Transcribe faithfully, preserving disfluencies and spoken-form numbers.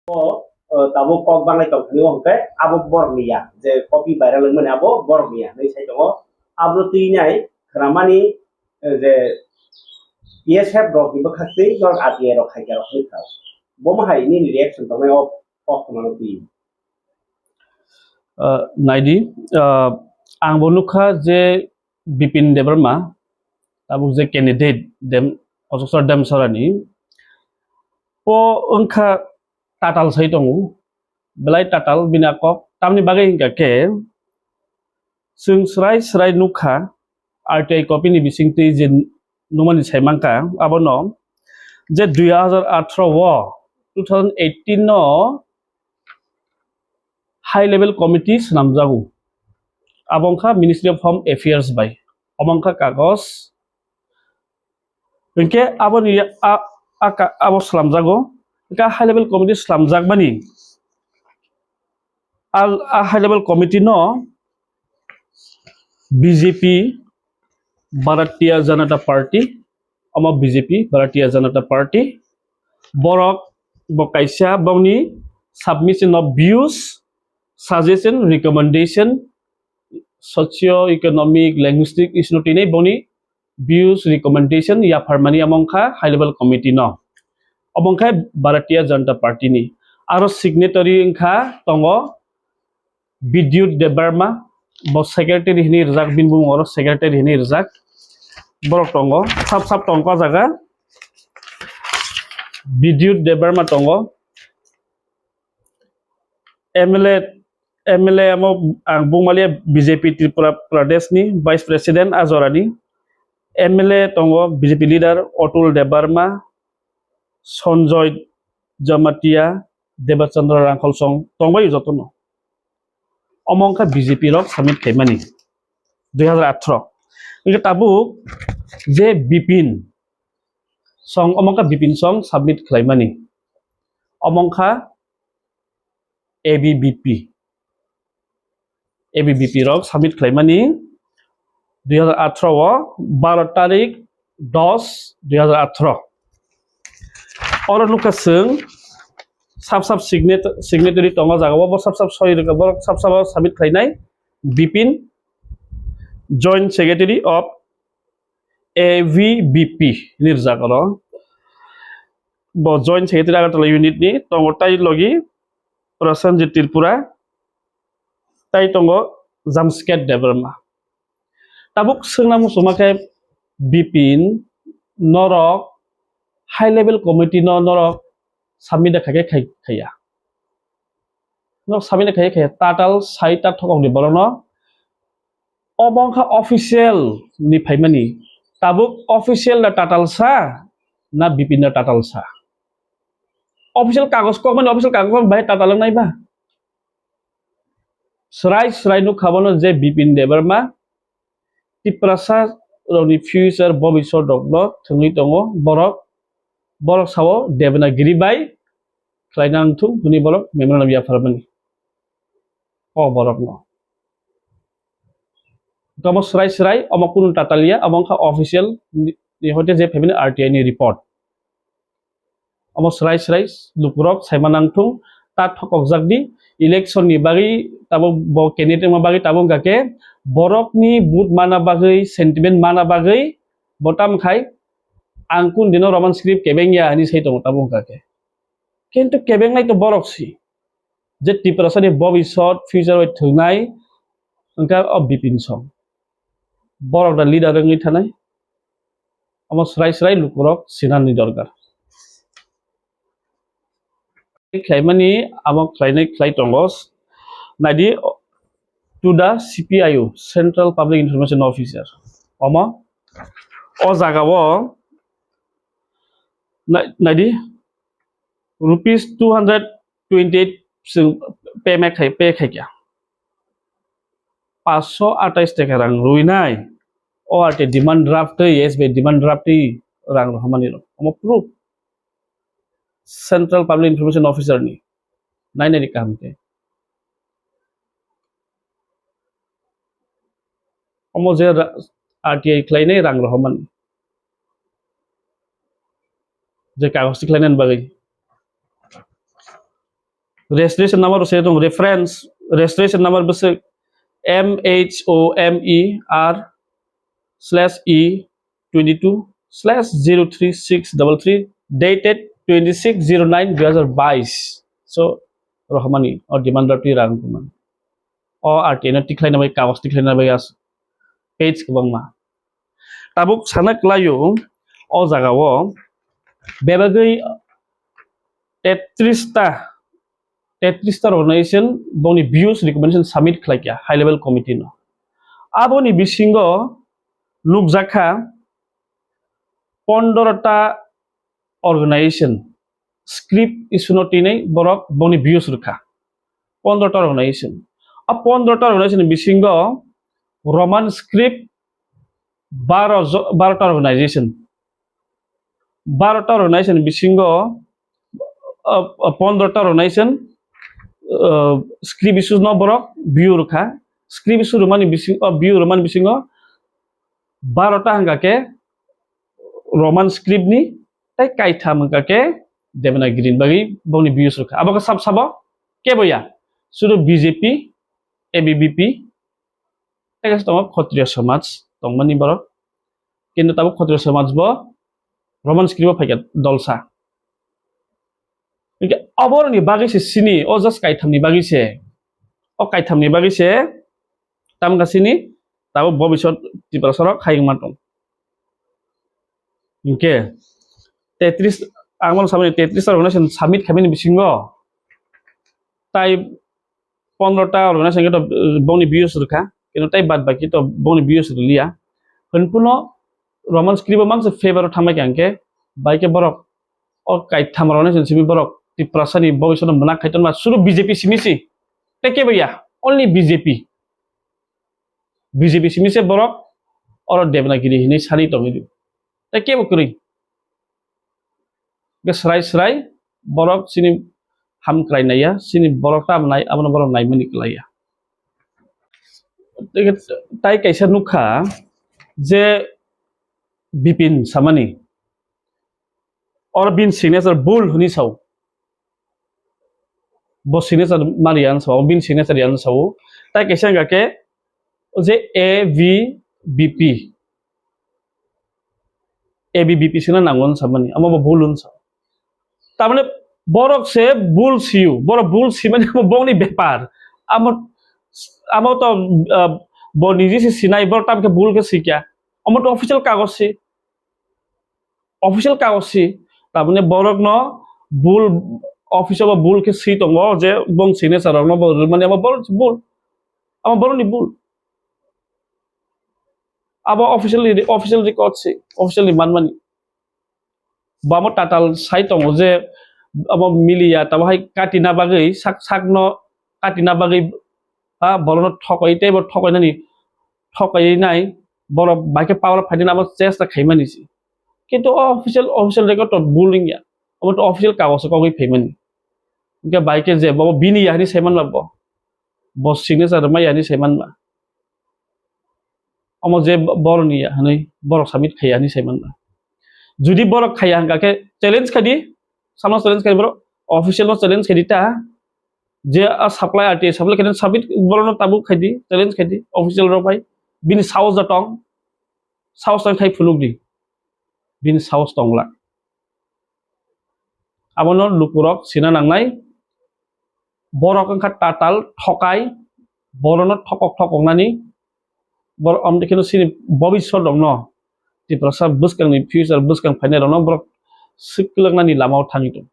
O, o, tabuk kok banglai tong thani o hwnkhe abo borok ni ya, je copy viral wngmani abo borok ni ya hinwi sai tongo. Abro twi nai khwnamani, eh, je P S F rok ni bwkhak twi norok R T I rok khaikha rok hinwi kha. Bo ma hai nini reaction tongnai o kok khwnano twi? Ah, naidi, ah, ang bo nukha je Bipin Debbarma, tabuk je candidate Dem-, Kochokchor Demsorani, po wngkha tatal sai tongo, belai tatal bini a kok, tamni bagwi hwnkha khe chwng srai srai nukha, R T I copy ni bisingtwi je nukmani sai mankha, abono je dui hazar atharo o, two thousand eighteen no high level committee swnamjago. Abo wngkha Ministry of Home Affairs bai. Omo wngkha kagos. Hinkhe aboni a, a ka-, abo swnamjago. Hinkhe high level committee swnamjakmani. A, a high level committee no B J P, Bharatiya Janata Party, omo B J P, Bharatiya Janata Party, borok bo kaisa bongni submission of views, suggestion, recommendation, socio-economic, linguistic issue no tini bongni views, recommendation yapharmani amo wngkha high level committee no. Omo wngkha Bharatiya Janata Party ni. Aro signatory wngkha tongo Bidyut Debbarma, bo secretary hinwi rijak, bini bumung oro secretary hinwi rijak. Borok tongo, sap sap tongo o jaga. Bidyut Debbarma tongo. M L A, M L A amo ang bungmaliya B J P Tripura Pradesh ni Vice President a jorani. M L A tongo B J P leader Atul Debbarma, Sanjoy Jamatia, Debachandra Rangkholsong tongbai jotono. Omo wngkha B J P rok submit khaimani dui hazar atharo. Wngkhe tabuk je Bipin song, omo wngkha Bipin song submit khlaimani. Omo wngkha A B V P. A B V P rok submit khlaimani dui hazar atharo o baro tarik dos dui hazar atharo. Oro nukha chwng sap sap signet-, signatory tongo jaga o, bo sap sap soi rwkha, borok sap sap o submit khlainai Bipin, Joint Secretary of A V B P hinwi rijak oro. Bo Joint Secretary Agartala unit ni tongo tai logi Prasenjit Tripura, tai tongo Jamsket Debbarma. Tabuk swngna muchungma khe Bipin norok high level committee no norok submit da khaikhe khai-, khaiya. Norok submit da khaikhe khaiya. Tatal sai ta thokok ni borok no. Obo wngkha official ni phaimani. Tabuk official da tatal sa, na Bipin da tatal sa? Official kagos kokmani, official kagos kokmani bahai tatal wngnai ba? Srai srai nukha bono je Bipin Debbarma Tiprasa rokni future bobisot rokno thwngwi tongo. Borok, borok sao Devanagiri bai khlaina nangthung hwnwi borok memorandum yapharmani. O borokno. Tamo srai srai, omo kunu tatal ya, omo wngkha official ni, ni hoite je phaimani R T I ni report. Omo srai srai lukurok saima nangthung, ta thokokjak di, election ni bagwi tabuk bo candidate wngma bagwi tabuk wngkha khe borokni vote mana bagwi, sentiment mana bagwi bo tam khai ang kun dino Roman script kebeng ya hinwi sai tongo tabuk wngkha khe. Kintu kebengnai to borok si. Je Tiprasa ni bobisot future bai thwngnai wngkha o Bipin Song. Borok da leader wngwi thanai. Omo srai srai lukurok sinani dorkar. Khlaimani amo khlainai khlai tongo. Naidi to the C P I O, Central Public Information Officer. Omo o jaga o nai-, naidi rupees two hundred twenty-eight chwng payment khai, pay khaikha. Paanch sho atais taka rang rwinai. O R T demand draft twi, S B I demand draft twi rang rohormani rok. Omo proof. Central Public Information Officer ni. Nainani kaham khe. Omo je ra-, R T I khlainai rang rohormani. Je kagos ti khlainani bagwi. Registration number se tong, reference registration number bwswk M H O M E R slash E twenty two slash zero three six double three, dated twenty six zero nine dui hazar bais. So rohormani o demand letter twi rang kuman. O R T I no tikhlai na bai, kagos tikhlai na bai as page kwbangma. Tabuk sana klaio o jaga o bebagwi tetris ta, tetris ta organization boni views recommendation submit khlai kya high level committee no. Aboni bisingo nukjakha pondro ta organization script issue no tinai borok boni views rwkha. Pondro ta organization. A pondro ta organization bisingo Roman script baro jo-, baro ta organization. Baro ta organization bisingo, uh, uh, pondro ta organization, uh, script issue no borok view rwkha. Script issue rwmani bising-, uh, view rwmani bisingo baro ta hwnkha khe Roman script ni, tei kaitham hwnkha khe Devanagiri ni bagwi bongni views rwkha. Abo khe sab sabo kebo ya. Sudu B J P, A B V P, tei kaisa tongo Khotriya Samaj tongmani borok. Kintu tabuk Khotriya Samaj bo Roman script o phaikha dolsa. Hingke oboroni bagwi se sini, o just kaithamni bagwi se. O kaithamni bagwi se, tamga sini, tabuk bobisot Tiprasarok hayungma tong. Hingke tetris, ang mano samani tetris ta organization submit khaimani bisingo, tai pondro ta organization hingke to, eh, bongni views rwkha, kintu tai bad baki to bongni views rwliya. Hwnpuno Roman script o mangsa favor o thangbai kha hingke, bai khe borok o kaitham organization simi borok Tiprasani bobisot no mwnakkhai tonma sudu B J P simi si. Tei kebo ya, only B J P. B J P simi se borok oro Devanagiri hinwi sani tongwi di. Tei kebo kwrwi. Hingke srai srai borok sini hamkrai naiya, sini borok tam nai, abono borok naimani kwlaiya. Tei tai kaisa nukha je Bipin samani, oro bini signature bul hwnwi sao. Bo signature mari yang sao, bini signature yang sao. Tai kaisa hingka khe je A V B P. A V B P sina nango sa mani, amo bo bul hwn sa. Tamane borok se bul siu, borok bul si mani amo bongni bepar. Amo, amo to, ah, bo niji si sinai, borok tam khe bul khe sikya. Amo to official kagos si. Official kagos si, tamani borok no bul, office o bul khe si tongo je bong signature rok no bo rwmani abo bol bul, abo borok ni bul. Abo officially, official record si, officially manmani. Bamo tatal sai tongo je abo miliya, tamo hai katina bagwi sak sak no katina bagwi, ha, borok no thokoi tei bo thokoi nani, thokoi nai borok bai khe power phaidi abo chesta khaimani si. Kintu o official, official record to bul wngya. Abo to official kagos o kogwi phaimani. Hingke bai khe je bo bini ya hinwi saimanma bo. Bo signature rwmai ya hinwi saimanma. Omo je bo-, borok ni ya hinwi borok submit khaiya hinwi saimanma. Judi borok khaiya hingka khe challenge khaidi, samno challenge khaidi borok, official no challenge khaidi ta. Je a supply R T I supply khaidi submit borok no tabuk khaidi, challenge khaidi official rok bai. Bini sahos da tong, sahos tong khai phunuk di. Bini sahos tongla. Abono lukurok sina nangnai. Borok wngkha tatal, thokai, borono thokok thokoknani. Borok amtwi kheno sini bobiswt rokno, Tiprasa bwskangni future, bwskang phainai rokno borok swk kwlwknani lamao thangwi tongo.